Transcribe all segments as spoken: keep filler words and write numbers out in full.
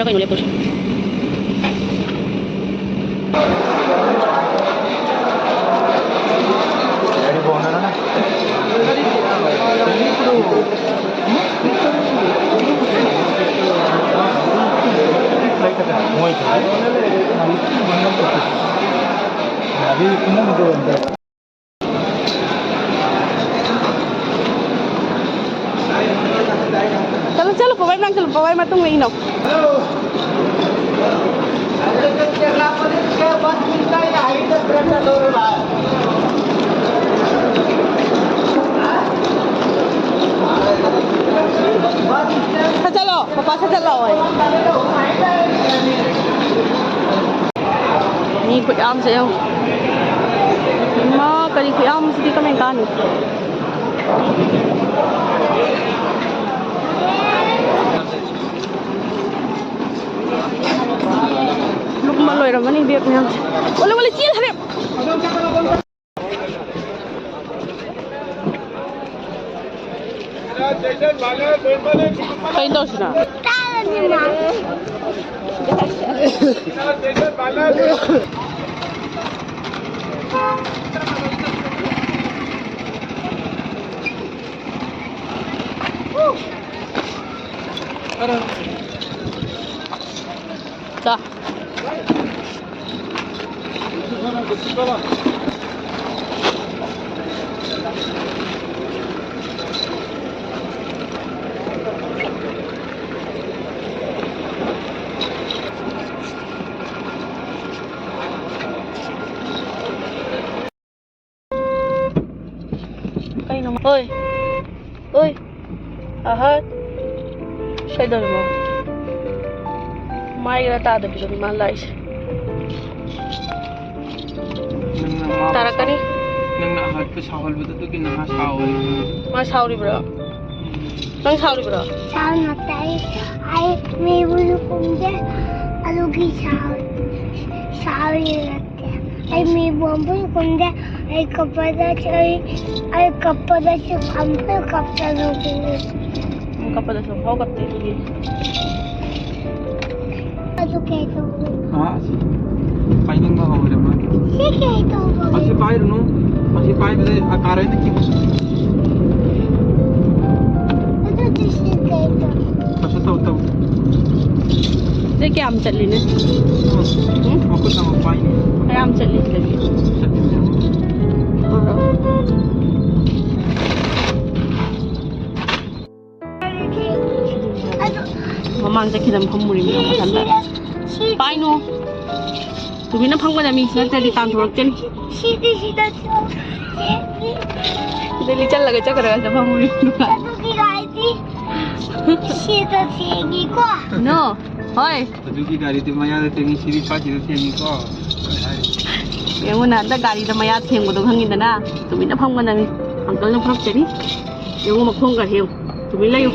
ꯀꯩꯅꯣ ꯂꯦꯞꯄꯨꯁꯦ꯫ ꯆꯠꯂꯣ, ꯆꯠꯂꯣ, ꯄꯋꯥꯏ ꯃꯅꯥꯛ ꯆꯠꯂꯣ, ꯄꯋꯥꯏ ꯃꯇꯨꯡ ꯏꯟꯅꯧ꯫ ꯁꯠ ꯆꯠꯂꯣ, ꯄꯄꯥ ꯁꯠ ꯆꯠꯂꯣ꯫ ꯃꯤ ꯈꯨꯌꯥꯝꯁꯦ ꯌꯦꯡꯉꯨ꯫ ꯏꯃꯥ, ꯀꯔꯤ ꯈꯨꯌꯥꯝꯁꯤꯗꯤ ꯀꯃꯥꯏ ꯀꯥꯅꯤ? ꯂꯨꯝꯕ ꯂꯣꯏꯔꯝꯃꯅꯤ ꯕꯦꯒ ꯃꯌꯥꯝꯁꯦ꯫ ꯑꯣꯂꯦ, ꯑꯣꯂꯦ, ꯆꯦꯟꯈ꯭ꯔꯦ꯫ ꯀꯩ ꯇꯧꯁꯤꯅ? ꯆꯥ꯫ ꯀꯩꯅꯣ? ꯍꯣꯏ꯫ ꯍꯣꯏ꯫ ꯑꯍꯠ꯫ ꯀꯩꯗꯧꯔꯤꯃꯣ? ꯃꯥꯏꯒ ꯇꯥꯗꯕꯤꯗꯅꯤ ꯃꯥ ꯂꯥꯛꯏꯁꯦ꯫ ꯅꯪꯅ ꯃꯥ ꯇꯥꯔꯛꯀꯅꯤ꯫ ꯅꯪꯅ ꯑꯍꯠꯄꯨ ꯁꯥꯎꯍꯜꯕꯗꯨ ꯑꯗꯨꯒꯤ ꯅꯍꯥ ꯁꯥꯎꯍꯜꯂꯤ꯫ ꯃꯥ ꯁꯥꯎꯔꯤꯕ꯭ꯔꯣ? ꯅꯪ ꯁꯥꯎꯔꯤꯕ꯭ꯔꯣ? ꯁꯥꯎꯅ ꯇꯥꯏ꯫ ꯑꯩ ꯃꯤꯕꯨꯁꯨ ꯈꯨꯝꯗꯦ꯫ ꯑꯗꯨꯒꯤ ꯁꯥꯎ-, ꯁꯥꯎꯔꯤ ꯅꯠꯇꯦ꯫ ꯑꯩ ꯃꯤꯕꯨ ꯑꯃꯨꯛ ꯈꯨꯝꯗꯦ꯫ ꯑꯩ ꯀꯞꯄꯗꯁꯨ ꯑꯩ, ꯑꯩ ꯀꯞꯄꯗꯁꯨ ꯑꯃꯨꯛ ꯀꯞꯇꯅ ꯈꯨꯝꯃꯤ꯫ ꯅꯪ ꯀꯞꯄꯗꯁꯨ ꯑꯃꯨꯛꯐꯥꯎ ꯀꯞꯇꯦ ꯑꯗꯨꯒꯤ꯫ ꯑꯗꯨ ꯀꯩ ꯇꯧꯕꯅꯣ? ꯑꯥ, ꯑꯁꯤ ꯄꯥꯏꯅꯤꯡꯕ ꯍꯧꯔꯦ ꯃꯥ꯫ ꯁꯤ ꯀꯩ ꯇꯧꯕꯅꯣ? ꯑꯁꯤ ꯄꯥꯏꯔꯨꯅꯨ꯫ ꯑꯁꯤ ꯄꯥꯏꯕꯗ ꯑꯀꯥꯔ ꯑꯣꯏꯅ ꯆꯤꯡ-, ꯑꯗꯨꯗꯤ ꯁꯤ ꯀꯩ ꯇꯧꯕꯅꯣ? ꯀꯩꯁꯨ ꯇꯧ-, ꯇꯧ꯫ ꯁꯤ ꯀꯌꯥꯝ ꯆꯠꯂꯤꯅꯦ? ꯎꯝ? ꯃꯈꯨꯠ ꯑꯃ ꯄꯥꯏꯅꯤ꯫ ꯀꯌꯥꯝ ꯆꯠꯂꯤ ꯁꯤꯗꯒꯤ? ꯆꯠꯂꯤꯅꯦ꯫ ꯃꯃꯥꯡ ꯆꯠꯈꯤꯗꯅ ꯐꯝꯃꯨꯔꯤꯅꯦ ꯃꯊꯟꯇ꯫ ꯄꯥꯏꯅꯨ꯫ ꯇꯨꯃꯤꯟꯅ ꯐꯝꯒꯗꯕꯅꯤ, ꯅꯠꯇ꯭ꯔꯗꯤ ꯇꯥꯟꯊꯣꯔꯛꯀꯅꯤ꯫ ꯁꯤꯗꯤ ꯁꯤꯗ ꯆꯠꯂꯦ꯫ ꯁꯤꯗ ꯂꯤꯆꯜꯂꯒ ꯆꯠꯈ꯭ꯔꯒ ꯁꯤꯗ ꯐꯝꯃꯨꯔꯤꯅꯦ꯫ ꯑꯗꯨꯒꯤ ꯒꯥꯔꯤꯗꯤ ꯁꯤꯗ ꯊꯦꯡꯉꯤꯀꯣ꯫ ꯅꯣ꯫ ꯍꯣꯏ꯫ ꯑꯗꯨꯒꯤ ꯒꯥꯔꯤꯗꯤ ꯃꯌꯥꯗ ꯊꯦꯡꯉꯤ, ꯁꯤꯗꯤ ꯄꯥꯠꯁꯤꯗ ꯊꯦꯡꯉꯤꯀꯣ꯫ ꯌꯦꯡꯉꯨꯅ, ꯍꯟꯗꯛ ꯒꯥꯔꯤꯗ ꯃꯌꯥ ꯊꯦꯡꯕꯗꯣ ꯈꯪꯉꯤꯗꯅ? ꯇꯨꯃꯤꯟꯅ ꯐꯝꯒꯗꯕꯅꯤ꯫ ꯑꯪꯀꯜꯅ ꯐꯨꯔꯛꯆꯅꯤ꯫ ꯌꯦꯡꯉꯨ, ꯃꯈꯣꯡꯒ ꯌꯦꯡꯉꯨ꯫ ꯇꯨꯃꯤꯟ ꯂꯩꯌꯨ꯫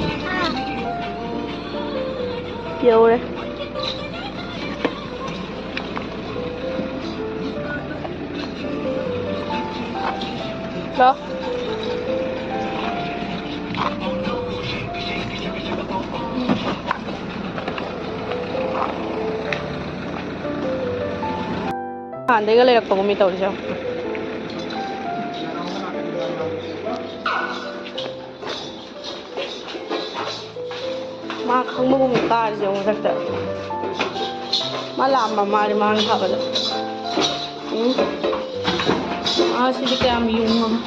ꯌꯧꯔꯦ꯫ ꯂꯥꯎ꯫ ꯍꯥꯟꯅꯗꯩꯒ ꯂꯩꯔꯛꯄꯒꯨꯝ ꯇꯧꯔꯤꯁꯦ꯫ ꯃꯥ ꯈꯪꯕꯒꯨꯝ ꯀꯥꯔꯤꯁꯦ ꯑꯃꯨꯛ ꯃꯊꯛꯇ꯫ ꯃꯥ ꯂꯥꯛꯑꯝꯕ ꯃꯥꯜꯂꯦ ꯃꯥꯅ ꯊꯥꯕꯗ꯫ ꯎꯝ꯫ ꯑꯥ, ꯁꯤꯗꯤ ꯀꯌꯥꯝ ꯌꯨꯡꯉꯕ꯫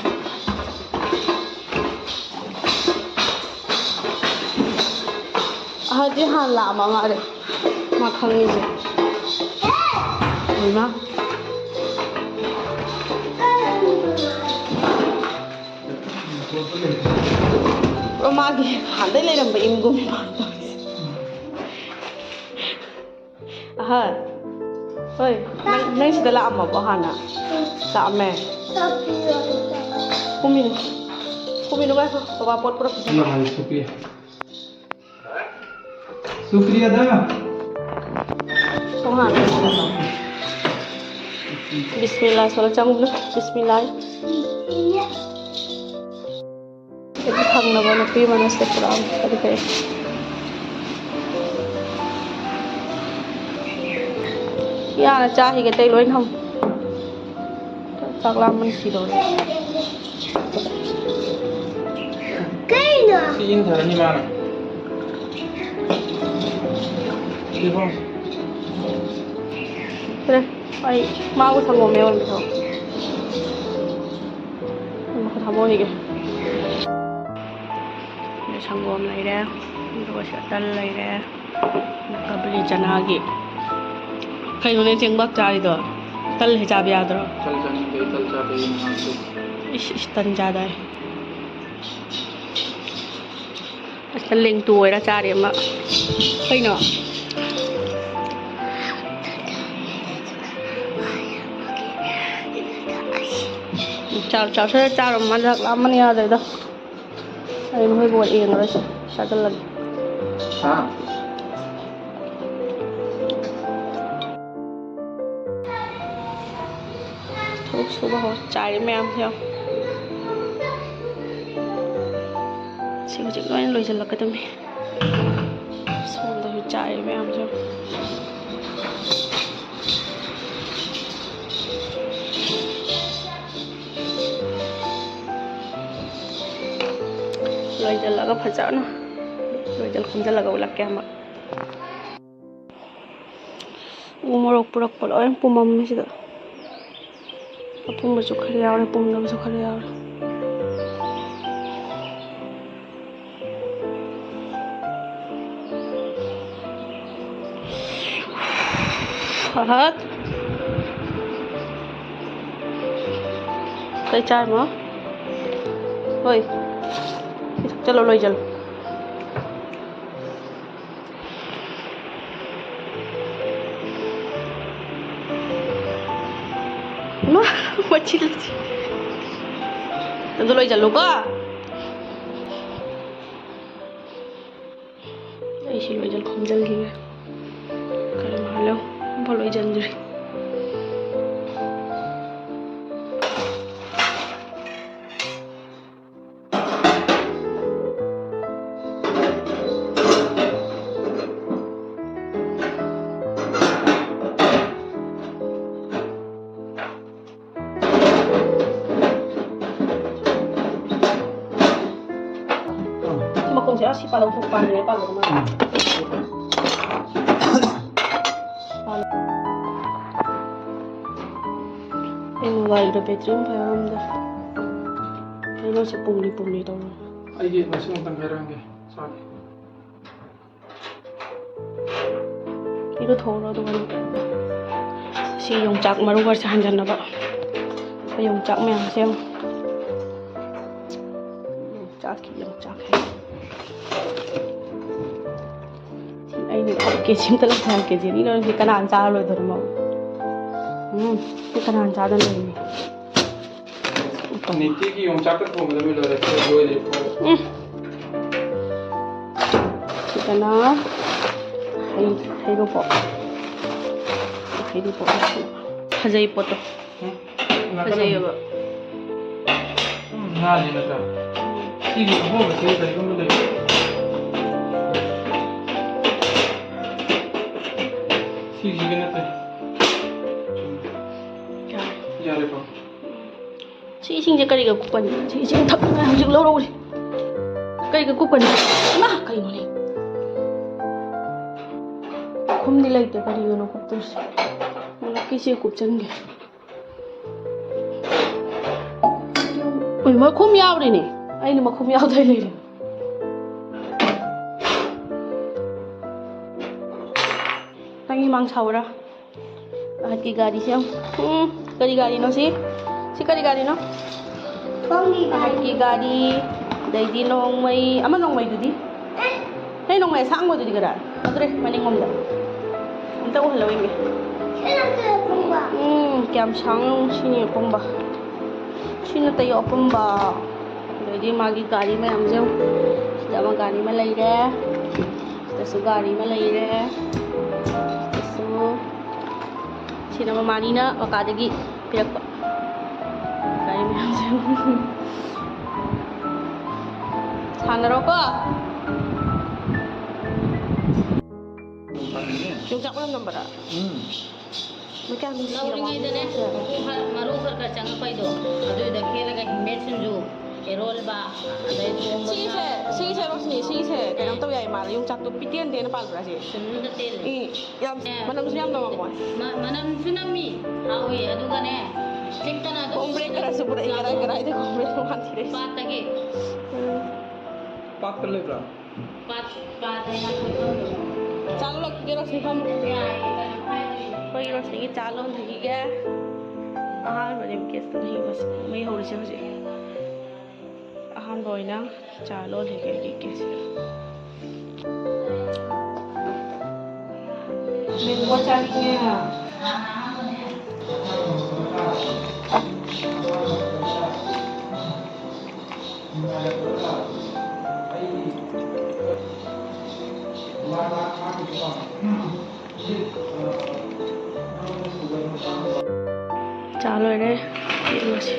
ꯑꯍꯗꯤ ꯍꯥꯟꯅ ꯂꯥꯛꯑꯝꯕ ꯃꯥꯜꯂꯦ꯫ ꯃꯥ ꯈꯪꯉꯤꯁꯦ꯫ ꯍꯩꯃꯥ꯫ ꯄꯨꯔꯥ ꯃꯥꯒꯤ ꯍꯥꯟꯅꯗꯩ ꯂꯩꯔꯝꯕ ꯏꯃꯨꯡꯒꯨꯝ ꯃꯥꯜꯂꯦ ꯇꯧꯔꯤꯁꯦ꯫ ꯑꯍꯟ꯫ ꯍꯣꯏ, ꯅꯪ, ꯅꯪ ꯁꯤꯗ ꯂꯥꯛꯑꯝꯃꯕꯣ ꯍꯥꯟꯅ? ꯂꯥꯛꯑꯝꯃꯦ? ꯀꯨꯝꯃꯤꯅꯨ꯫ ꯀꯨꯝꯃꯤꯅꯨ, ꯉꯥꯏꯈꯣ꯫ ꯕꯕꯥ ꯄꯣꯠ ꯄꯨꯔꯛꯈꯤꯁꯦ꯫ ꯁꯨꯄ꯭ꯔꯤꯌꯥꯗ꯫ ꯊꯣꯡ ꯍꯥꯡꯉꯦ꯫ ꯕꯤꯁꯃꯤꯜꯂꯥ ꯁꯣꯜꯂ ꯆꯪꯉꯨ꯫ ꯕꯤꯁꯃꯤꯜꯂꯥ꯫ ꯑꯩꯒꯤ ꯊꯪꯅꯕ ꯅꯨꯄꯤ ꯑꯃꯅ ꯁꯤꯗ ꯄꯨꯔꯛꯑꯝꯃꯦ꯫ ꯀꯔꯤ ꯀꯔꯤ? ꯌꯥꯅ ꯆꯥꯈꯤꯒꯦ, ꯑꯇꯩ ꯂꯣꯏ ꯊꯝꯃꯨ꯫ ꯆꯥꯛ ꯂꯥꯝꯕꯅ ꯁꯤꯗꯧꯔꯦ꯫ ꯀꯩꯅꯣ? ꯁꯤ ꯏꯪꯊꯔꯅꯤ ꯃꯥꯅ꯫ ꯁꯤꯕꯣ꯫ ꯁꯦ, ꯑꯩ ꯃꯥꯕꯨ ꯁꯪꯒꯣꯝ ꯌꯣꯟꯕꯗꯣ꯫ ꯃꯈꯨꯠ ꯍꯥꯝꯗꯣꯛꯈꯤꯒꯦ꯫ ꯁꯪꯒꯣꯝ ꯂꯩꯔꯦ, ꯑꯗꯨꯒ ꯁꯤ ꯇꯟ ꯂꯩꯔꯦ, ꯀꯕꯨꯂꯤ ꯆꯅꯥꯒꯤ꯫ ꯀꯩꯅꯣꯅꯦ ꯆꯦꯡꯕꯥꯛ ꯆꯥꯔꯤꯗꯣ? ꯇꯜ ꯍꯦꯛ ꯆꯥꯕ ꯌꯥꯗ꯭ꯔꯣ? ꯇꯜ ꯆꯥꯅꯤꯡꯗꯦ, ꯑꯩ ꯇꯜ ꯆꯥꯗꯦ, ꯑꯩ ꯅꯍꯥꯟ ꯏꯁ, ꯏꯁ, ꯇꯟ ꯆꯥꯗꯥꯏ꯫ ꯑꯁ, ꯂꯦꯡꯇꯨ ꯑꯣꯏꯔ ꯆꯥꯔꯦ ꯑꯃ꯫ ꯀꯩꯅꯣ? ꯆꯥꯎ, ꯆꯥꯎ, ꯁꯠ ꯆꯥꯔꯣ, ꯃꯥ ꯆꯥꯛ ꯂꯥꯝꯕꯅ ꯌꯥꯗ꯭ꯔꯦꯗ꯫ ꯑꯩ ꯃꯣꯏ ꯕꯣꯜ ꯌꯦꯡꯉꯔꯣꯏꯁꯦ, ꯆꯥꯁꯤꯜꯂꯒꯦ꯫ ꯍꯥ? ꯊꯕꯛ ꯁꯨꯕ ꯍꯧꯔꯦ꯫ ꯆꯥꯏꯔꯤ ꯃꯌꯥꯝꯁꯦ ꯌꯦꯡꯉꯣ꯫ ꯁꯤ ꯍꯧꯖꯤꯛ ꯂꯣꯏꯅ ꯂꯣꯏꯁꯤꯜꯂꯛꯀꯗꯕꯅꯤ꯫ ꯁꯣꯝꯗꯁꯨ ꯆꯥꯏꯔꯤ ꯃꯌꯥꯝꯁꯦ ꯌꯦꯡꯉꯣ꯫ ꯂꯣꯏꯁꯤꯜꯂꯒ ꯐꯖꯅ ꯂꯣꯏꯁꯤꯜ ꯈꯣꯝꯖꯤꯜꯂꯒ ꯎꯠꯂꯛꯀꯦ ꯑꯃꯨꯛ꯫ ꯎ ꯃꯣꯔꯣꯛ ꯄꯨꯔꯛꯄ ꯂꯣꯏ ꯄꯨꯝꯃꯝꯃꯦ ꯁꯤꯗ꯫ ꯑꯄꯨꯝꯕꯁꯨ ꯈꯔ ꯌꯥꯎꯔꯦ, ꯄꯨꯝꯗꯕꯁꯨ ꯈꯔ ꯌꯥꯎꯔꯦ꯫ ꯐꯍꯠ꯫ ꯀꯩ ꯆꯥꯔꯤꯃꯣ? ꯍꯣꯏ꯫ ꯆꯠꯂꯣ, ꯂꯣꯏꯖꯜꯂꯣ꯫ ꯏꯃꯥ, ꯃꯆꯤꯟ ꯂꯩꯊꯤ꯫ ꯑꯗꯨ ꯂꯣꯏꯖꯜꯂꯨꯀꯣ꯫ ꯑꯩ ꯁꯤ ꯂꯣꯏꯖꯜ ꯈꯣꯝꯖꯜꯈꯤꯒꯦ꯫ ꯀꯔꯤ ꯃꯥꯜꯂꯣ? ꯑꯝꯐꯥꯎ ꯂꯣꯏꯖꯟꯗ꯭ꯔꯤ꯫ ꯁꯤ ꯄꯥꯜꯂꯧ ꯊꯣꯛ ꯄꯥꯟꯗ꯭ꯔꯦ, ꯄꯥꯜꯂꯧ ꯃꯥꯜꯂꯦ꯫ ꯎꯝ꯫ ꯑꯩ ꯃꯣꯕꯥꯏꯜꯗꯣ ꯕꯦꯇ꯭ꯔꯤ ꯑꯃ ꯐꯥꯏꯔꯝꯗ꯫ ꯑꯩꯅꯁꯨ ꯄꯨꯡꯂꯤ ꯄꯨꯡꯂꯤ ꯇꯧꯔꯦ꯫ ꯑꯩꯒꯤ ꯃꯁꯤꯡ ꯑꯝꯇꯪ ꯍꯥꯏꯔꯛꯑꯒꯦ꯫ ꯆꯥꯛ꯫ ꯏꯔꯨ ꯊꯣꯛꯎꯔꯣ ꯑꯗꯨꯒ ꯁꯤ ꯌꯣꯡꯆꯥꯛ ꯃꯔꯨꯒꯁꯦ ꯍꯥꯟꯖꯟꯅꯕ꯫ ꯑꯩꯈꯣꯏ ꯌꯣꯡꯆꯥꯛ ꯃꯌꯥꯝꯁꯦ ꯌꯦꯡꯉꯣ꯫ ꯌꯣꯡꯆꯥꯛꯀꯤ ꯌꯣꯡꯆꯥꯛ ꯍꯥꯏ꯫ ꯁꯤ ꯑꯩꯅ ꯀꯦ ꯖꯤ ꯑꯝꯇ ꯂꯧꯊꯔꯛꯀꯦ꯫ ꯖꯦꯅꯤ ꯂꯣꯏꯔꯗꯤ ꯀꯅꯥꯅ ꯆꯥꯔ ꯂꯣꯏꯗꯣꯔꯤꯃꯣ? ꯎꯝ꯫ ꯁꯤ ꯀꯅꯥꯅ ꯆꯥꯗꯅ ꯂꯩꯅꯤ? ꯅꯤꯇꯤꯒꯤ ꯌꯣꯡꯆꯥꯛꯇ ꯊꯣꯡꯕꯗ ꯃꯤ ꯂꯣꯏꯔꯦ꯫ ꯂꯣꯏꯔꯦ꯫ ꯎꯝ꯫ ꯁꯤꯗꯅ ꯍꯩ-, ꯍꯩꯔꯨꯕꯣꯞ꯫ ꯍꯩꯔꯨꯕꯣꯞ꯫ ꯐꯖꯩ ꯄꯣꯠꯇꯣ꯫ ꯎꯝ꯫ ꯐꯖꯩꯌꯦꯕ꯫ ꯎꯝ, ꯉꯥꯁꯦ ꯅꯠꯇ꯭ꯔꯥ? ꯁꯤꯒꯤ ꯑꯍꯣꯕꯁꯦ ꯀꯔꯤꯒꯨꯝꯕ ꯂꯩ꯫ ꯁꯤꯁꯤꯒ ꯅꯠꯇꯦ꯫ ꯌꯥꯔꯦꯀꯣ? ꯁꯤ ꯏꯁꯤꯡꯁꯦ ꯀꯔꯤꯒ ꯀꯨꯞꯀꯅꯤ? ꯁꯤ ꯏꯁꯤꯡ ꯊꯛꯅꯤꯡꯉꯥꯏ ꯍꯧꯖꯤꯛ ꯂꯧꯔꯧꯔꯤ꯫ ꯀꯔꯤꯒ ꯀꯨꯞꯀꯅꯤ? ꯏꯃꯥ, ꯀꯩꯅꯣꯅꯦ? ꯈꯨꯝꯗꯤ ꯂꯩꯇꯦ, ꯀꯔꯤꯒꯤꯅꯣ ꯀꯨꯞꯇꯣꯏꯁꯦ? ꯃꯨꯂꯛꯀꯤꯁꯦ ꯀꯨꯞꯆꯟꯒꯦ꯫ ꯎꯏ, ꯃꯈꯨꯝ ꯌꯥꯎꯔꯤꯅꯦ꯫ ꯑꯩꯅ ꯃꯈꯨꯝ ꯌꯥꯎꯗ꯭ꯔꯦ ꯂꯩꯔꯦ꯫ ꯅꯪꯒꯤ ꯃꯥꯡ ꯁꯥꯎꯔꯥ? ꯑꯍꯠꯀꯤ ꯒꯥꯔꯤꯁꯦ ꯌꯦꯡꯉꯨ꯫ ꯎꯝ, ꯀꯔꯤ ꯒꯥꯔꯤꯅꯣ ꯁꯤ? ꯁꯤ ꯀꯔꯤ ꯒꯥꯔꯤꯅꯣ? ꯈꯪꯗꯦ, ꯒꯥꯔꯤ꯫ ꯑꯍꯠꯀꯤ ꯒꯥꯔꯤ, ꯑꯗꯩꯗꯤ ꯅꯣꯡꯃꯩ, ꯑꯃ ꯅꯣꯡꯃꯩꯗꯨꯗꯤ? ꯍꯦ, ꯅꯣꯡꯃꯩ ꯑꯁꯥꯡꯕꯗꯨꯗꯤ ꯀꯗꯥꯏ? ꯑꯗꯨꯔꯦ, ꯃꯅꯤꯡꯂꯣꯝꯗ꯫ ꯑꯝꯇ ꯎꯍꯜꯂꯣ ꯌꯦꯡꯒꯦ꯫ ꯁꯤ ꯅꯠꯇ꯭ꯔꯣ ꯑꯄꯨꯝꯕ? ꯎꯝ, ꯀꯌꯥꯝ ꯁꯥꯡꯅꯣ ꯁꯤꯅꯤ ꯑꯄꯨꯝꯕ꯫ ꯁꯤ ꯅꯠꯇꯦ ꯑꯄꯨꯝꯕ꯫ ꯑꯗꯩꯗꯤ ꯃꯥꯒꯤ ꯒꯥꯔꯤ ꯃꯌꯥꯝꯁꯦ ꯌꯦꯡꯉꯨ꯫ ꯁꯤꯗ ꯑꯃ ꯒꯥꯔꯤ ꯑꯃ ꯂꯩꯔꯦ꯫ ꯁꯤꯗꯁꯨ ꯒꯥꯔꯤ ꯑꯃ ꯂꯩꯔꯦ꯫ ꯁꯤꯗꯁꯨ꯫ ꯁꯤꯅ ꯃꯃꯥꯅꯤꯅ ꯃꯀꯥꯗꯒꯤ ꯄꯤꯔꯛꯄ ꯒꯥꯔꯤ ꯃꯌꯥꯝꯁꯦ꯫ ꯁꯥꯟꯅꯔꯣꯀꯣ꯫ ꯌꯣꯡꯆꯥꯛ ꯃꯅꯝ ꯅꯝꯕꯔꯥ? ꯎꯝ꯫ ꯃꯣꯏ ꯀꯌꯥꯝ ꯅꯨꯡꯁꯤꯔꯕ? ꯂꯧꯔꯤꯉꯩꯗꯅꯦ, ꯃꯀꯨ ꯈꯔ, ꯃꯔꯨ ꯈꯔ ꯈꯔ ꯆꯪꯉꯛꯄꯩꯗꯣ, ꯑꯗꯨꯏꯗ ꯈꯦꯠꯂꯒ ꯍꯤꯡꯃꯦꯠ ꯁꯤꯡꯖꯨ, ꯏꯔꯣꯜꯕ, ꯑꯗꯩ ꯊꯣꯡꯕ ꯁꯤꯁꯦ, ꯆꯥꯕ, ꯁꯤꯁꯦ ꯔꯣꯁꯅꯤ, ꯁꯤꯁꯦ ꯀꯩꯅꯣ ꯇꯧ ꯌꯥꯏ ꯃꯥꯜꯂꯦ, ꯌꯣꯡꯆꯥꯛꯇꯣ ꯄꯤꯇꯦꯟ ꯇꯦꯟꯅ ꯄꯥꯜꯂꯦ꯫ ꯁꯤꯁꯦ ꯁꯨꯝꯗ ꯇꯦꯜꯂꯦ꯫ ꯏ, ꯌꯥꯝ, ꯑꯦ, ꯃꯅꯝꯁꯨ ꯌꯥꯝ ꯅꯝꯃꯝꯃꯣꯏ꯫ ꯃ-, ꯃꯅꯝꯁꯨ ꯅꯝꯃꯤ꯫ ꯍꯥꯎꯋꯤ꯫ ꯑꯗꯨꯒꯅꯦ, ꯆꯤꯛꯇꯅ ꯑꯗꯨꯝ ꯀꯣꯝꯕ꯭ꯔꯦꯛ ꯈꯔꯁꯨ ꯄꯨꯔꯛꯏ꯫ ꯀꯗꯥꯏ ꯀꯗꯥꯏꯗꯩ ꯀꯣꯝꯕ꯭ꯔꯦꯛꯅꯣ ꯃꯥꯟꯊꯤꯔꯛꯏꯁꯦ꯫ ꯄꯥꯠꯇꯒꯤ꯫ ꯎꯝ꯫ ꯄꯥꯠꯇ ꯂꯩꯕ꯭ꯔꯥ? ꯄꯥꯠ, ꯄꯥꯠ ꯍꯥꯏꯅ ꯈꯨꯟꯐꯝꯗꯣ꯫ ꯆꯥ ꯂꯣꯜꯂꯛꯈꯤꯒꯦ ꯔꯣꯁꯅꯤ, ꯐꯝꯃꯨ꯫ ꯌꯥꯏꯌꯦ, ꯀꯩꯅꯣ ꯍꯥꯏꯗꯣꯏꯅꯦ꯫ ꯑꯩꯈꯣꯏꯒꯤ ꯔꯣꯁꯅꯤꯒꯤ ꯆꯥ ꯂꯣꯟꯈꯤꯒꯦ꯫ ꯑꯍꯥꯟꯕꯅꯦ ꯀꯦꯁꯇ ꯃꯍꯤ ꯍꯧꯔꯤꯁꯦ ꯍꯧꯖꯤꯛ꯫ ꯑꯍꯥꯟꯕ ꯑꯣꯏꯅ ꯆꯥ ꯂꯣꯜꯂꯤꯒꯦ ꯑꯩꯒꯤ ꯀꯦꯁꯁꯤꯗ꯫ ꯃꯦꯡꯒꯣ ꯆꯥꯅꯤꯡꯉꯦ꯫ ꯆꯥ ꯂꯣꯏꯔꯦ꯫ ꯌꯦꯡꯉꯁꯤ꯫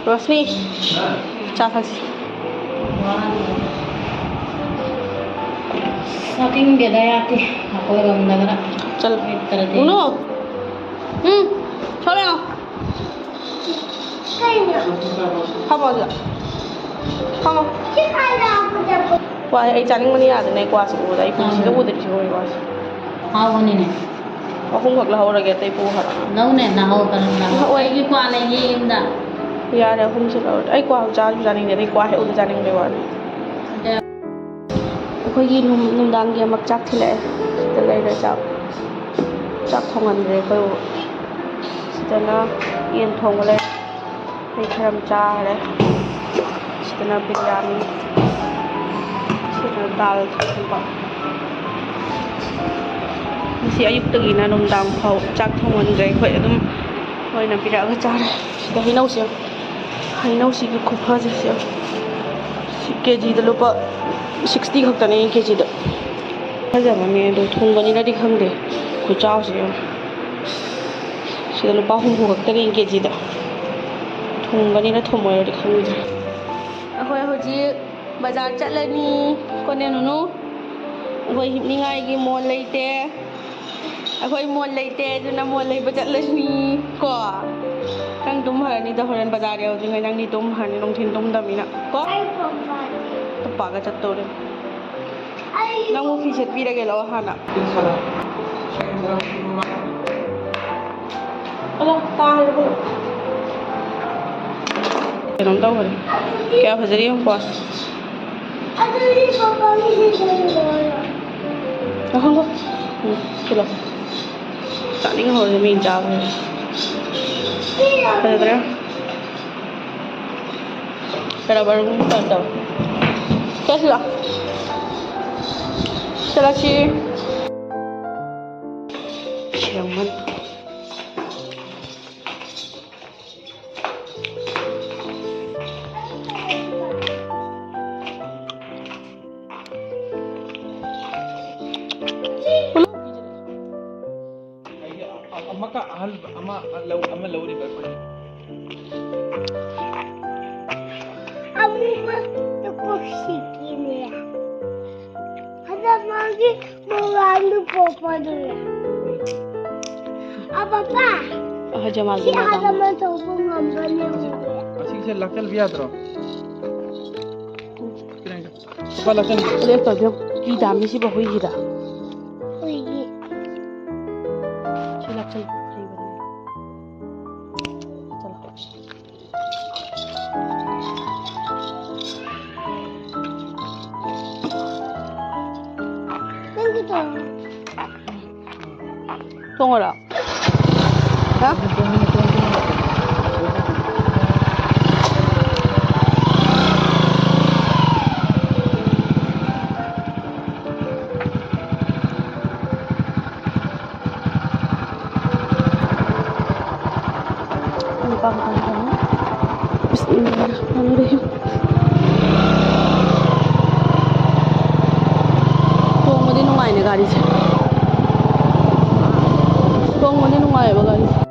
ꯔꯣꯁꯅꯤ, ꯆꯥ ꯊꯛꯁꯤ꯫ ꯆꯥꯅꯤꯡꯗꯦꯗ ꯌꯥꯗꯦ꯫ ꯑꯩꯈꯣꯏꯔꯣꯝꯗꯒ ꯆꯠꯂꯣ꯫ ꯂꯩꯇ꯭ꯔꯗꯤ꯫ ꯎꯅꯣ꯫ ꯎꯝ꯫ ꯊꯣꯛꯂꯛꯑꯣ꯫ ꯐꯝꯃꯣ ꯑꯗꯨꯗ꯫ ꯐꯝꯃꯣ꯫ ꯀ꯭ꯋꯥ ꯑꯩ ꯆꯥꯅꯤꯡꯕꯅ ꯌꯥꯗꯅ ꯑꯩ ꯀ꯭ꯋꯥꯁꯦ ꯎꯕꯗ ꯑꯩ ꯄꯨꯟꯁꯤꯗ ꯎꯗ꯭ꯔꯤꯁꯦ ꯍꯣꯏ ꯀ꯭ꯋꯥꯁꯦ꯫ ꯍꯥꯎꯕꯅꯤꯅꯦ꯫ ꯑꯍꯨꯝꯈꯛ ꯂꯧꯍꯧꯔꯒꯦ ꯑꯇꯩ ꯄꯨ ꯍꯥꯏꯔꯛꯑꯣ꯫ ꯂꯧꯅꯦ ꯅꯍꯧ ꯀꯔꯝꯅ? ꯍꯣꯏ꯫ ꯑꯩꯒꯤ ꯀ꯭ꯋꯥ ꯂꯩꯌꯦ ꯌꯨꯝꯗ꯫ ꯌꯥꯔꯦ ꯑꯍꯨꯝꯁꯦ ꯂꯧꯔꯣ꯫ ꯑꯩ ꯀ꯭ꯋꯥ ꯆꯥꯁꯨ ꯆꯥꯅꯤꯡꯗꯦ ꯑꯗꯩ ꯀ꯭ꯋꯥ ꯍꯦꯛ ꯎꯕꯗ ꯆꯥꯅꯤꯡꯕꯩ ꯋꯥꯅꯤ꯫ ꯑꯗ ꯑꯩꯈꯣꯏꯒꯤ ꯅꯨꯡ-, ꯅꯨꯡꯗꯥꯡꯒꯤ ꯑꯃꯨꯛ ꯆꯥꯛ ꯊꯤꯜꯂꯛꯑꯦ꯫ ꯁꯤꯗ ꯂꯩꯔꯦ ꯆꯥꯛ꯫ ꯆꯥꯛ ꯊꯣꯡꯍꯟꯈ꯭ꯔꯦ ꯑꯩꯈꯣꯏ ꯕꯣꯛ꯫ ꯁꯤꯗꯅ ꯌꯦꯟ ꯊꯣꯡꯕ ꯂꯩ꯫ ꯑꯩ ꯈꯔ ꯑꯃ ꯆꯥꯈ꯭ꯔꯦ꯫ ꯁꯤꯗꯅ ꯕꯤꯔꯌꯥꯅꯤ꯫ ꯁꯤꯗꯅ ꯗꯥꯜ ꯊꯣꯡꯕ꯫ ꯉꯁꯤ ꯑꯌꯨꯛꯇꯒꯤꯅ ꯅꯨꯡꯗꯥꯡ ꯐꯥꯎ ꯆꯥꯛ ꯊꯣꯡꯍꯟꯈ꯭ꯔꯦ ꯑꯩꯈꯣꯏ꯫ ꯑꯗꯨꯝ ꯃꯣꯏꯅ ꯄꯤꯔꯛꯑꯒ ꯆꯥꯔꯦ꯫ ꯁꯤꯗ ꯍꯩꯅꯧꯁꯦ ꯌꯦꯡꯉꯨ꯫ ꯍꯩꯅꯧꯁꯤꯒꯤ ꯈꯨꯐꯁꯦ ꯁꯤ ꯌꯦꯡꯉꯨ꯫ ꯁꯤ ꯀꯦ ꯖꯤꯗ ꯂꯨꯄꯥ sixty ꯈꯛꯇꯅꯦ ꯀꯦ ꯖꯤꯗ꯫ ꯐꯖꯕꯅꯦ ꯑꯗꯣ ꯊꯨꯝꯕꯅꯤꯅꯗꯤ ꯈꯪꯗꯦ꯫ ꯈꯨꯆꯥꯎꯁꯦ ꯌꯦꯡꯉꯨ꯫ ꯁꯤꯗ ꯂꯨꯄꯥ ꯍꯨꯝꯐꯨ ꯈꯛꯇꯅꯦ ꯀꯦ ꯖꯤꯗ꯫ ꯊꯨꯝꯕꯅꯤꯅ ꯊꯨꯝꯃꯣꯏꯔꯗꯤ ꯈꯪꯗ꯭ꯔꯦ꯫ ꯑꯩꯈꯣꯏ ꯍꯧꯖꯤꯛ ꯕꯖꯥꯔ ꯆꯠꯂꯅꯤ꯫ ꯀꯣꯅꯦ ꯅꯨꯅꯨ, ꯑꯩꯈꯣꯏ ꯍꯤꯞꯅꯤꯡꯉꯥꯏꯒꯤ ꯃꯣꯟ ꯂꯩꯇꯦ꯫ ꯑꯩꯈꯣꯏ ꯃꯣꯜ ꯂꯩꯇꯦ, ꯑꯗꯨꯅ ꯃꯣꯜ ꯂꯩꯕ ꯆꯠꯂꯁꯤ ꯀꯣ꯫ ꯅꯪ ꯇꯨꯝꯍꯔꯅꯤꯗ, ꯍꯣꯔꯦꯟ ꯕꯖꯥꯔ ꯌꯧꯗ꯭ꯔꯤꯉꯩ ꯅꯪꯗꯤ ꯇꯨꯝꯍꯔꯅꯤ, ꯅꯨꯡꯊꯤꯟ ꯇꯨꯝꯗꯕꯅꯤꯅ ꯀꯣ꯫ ꯑꯩ ꯄꯥꯄꯥꯗꯤ? ꯄꯥꯄꯥꯒ ꯆꯠꯇꯧꯔꯦ꯫ ꯑꯩ ꯅꯪꯕꯨ ꯐꯤ ꯁꯦꯠꯄꯤꯔꯒꯦ, ꯂꯥꯛꯑꯣ ꯍꯥꯟꯅ꯫ ꯑꯂ, ꯇꯥꯔꯕꯣ? ꯀꯩꯅꯣꯝ ꯇꯧꯈꯔꯦ꯫ ꯀꯌꯥ ꯐꯖꯔꯤ ꯌꯦꯡꯉꯨꯀꯣ꯫ ꯑꯗꯨꯗꯤ ꯄꯥꯄꯥꯒꯤ ꯁꯦꯠꯆꯜꯂꯣ꯫ ꯉꯥꯏꯈꯣ, ꯉꯥꯏꯈꯣ꯫ ꯎꯝ, ꯁꯤꯂꯣ꯫ ꯆꯥꯅꯤꯡꯍꯧꯔꯦ ꯃꯤ ꯆꯥꯕ꯫ ꯐꯖꯗ꯭ꯔꯥ? ꯀꯔꯕꯥꯔꯒꯨꯝꯕ ꯇꯧꯔ ꯇꯧꯔ꯫ ꯆꯠꯁꯤꯂꯥ꯫ ꯆꯠꯂꯁꯤ꯫ ꯁꯤꯔꯝꯃꯅꯤ꯫ ꯑꯩꯒꯤ ꯑ-, ꯑꯃꯀ ꯑꯍꯜ ꯑꯃ ꯂꯧ-, ꯑꯃ ꯂꯧꯔꯤꯕ ꯑꯩꯈꯣꯏ꯫ ꯑꯃꯨꯕ ꯇꯨꯀꯣꯛ ꯁꯤꯛꯀꯤꯅꯦ꯫ ꯍꯟꯗꯛ ꯃꯥꯒꯤ ꯃꯃꯥꯡꯗ ꯄꯣꯛꯄꯗꯨꯅꯦ꯫ ꯑ, ꯄꯄꯥ, ꯑꯍ, ꯖꯃꯥꯜꯒꯤ ꯁꯤ ꯃꯃꯥꯡ꯫ ꯑꯍꯜ ꯑꯃ ꯇꯧꯕ ꯉꯝꯕꯅꯦ꯫ ꯑꯁꯤ, ꯑꯁꯤꯒꯤꯁꯦ ꯂꯥꯛꯆꯟꯕ ꯌꯥꯗ꯭ꯔꯣ? ꯂꯨꯄꯥ ꯂꯥꯛꯆꯟꯕ꯫ ꯂꯦꯞꯇꯕꯗꯤ ꯀꯤ ꯇꯥꯃꯤ ꯁꯤꯕ ꯍꯨꯏꯁꯤꯗ꯫ ꯍꯨꯏꯒꯤ꯫ ꯁꯤ ꯂꯥꯛꯆꯟ ꯍꯩꯕꯅꯦ꯫ ꯆꯠꯂꯣ꯫ ꯅꯪꯒꯤ ꯇꯧꯔꯣ꯫ ꯇꯣꯡꯉꯔꯣ? ꯍꯥ? ꯅꯨꯄꯥ ꯈꯛꯇꯪ ꯇꯣꯡꯉꯤ꯫ ꯕꯤꯁꯃꯤꯜꯂꯥꯍꯤꯔꯔꯍꯃꯥꯅꯤꯔꯔꯍꯤꯝ꯫ ꯇꯣꯡꯕꯗꯤ ꯅꯨꯡꯉꯥꯏꯅꯦ ꯒꯥꯔꯤꯁꯦ꯫ ꯇꯣꯡꯕꯗꯤ ꯅꯨꯡꯉꯥꯏꯌꯦꯕ ꯒꯥꯔꯤꯁꯦ꯫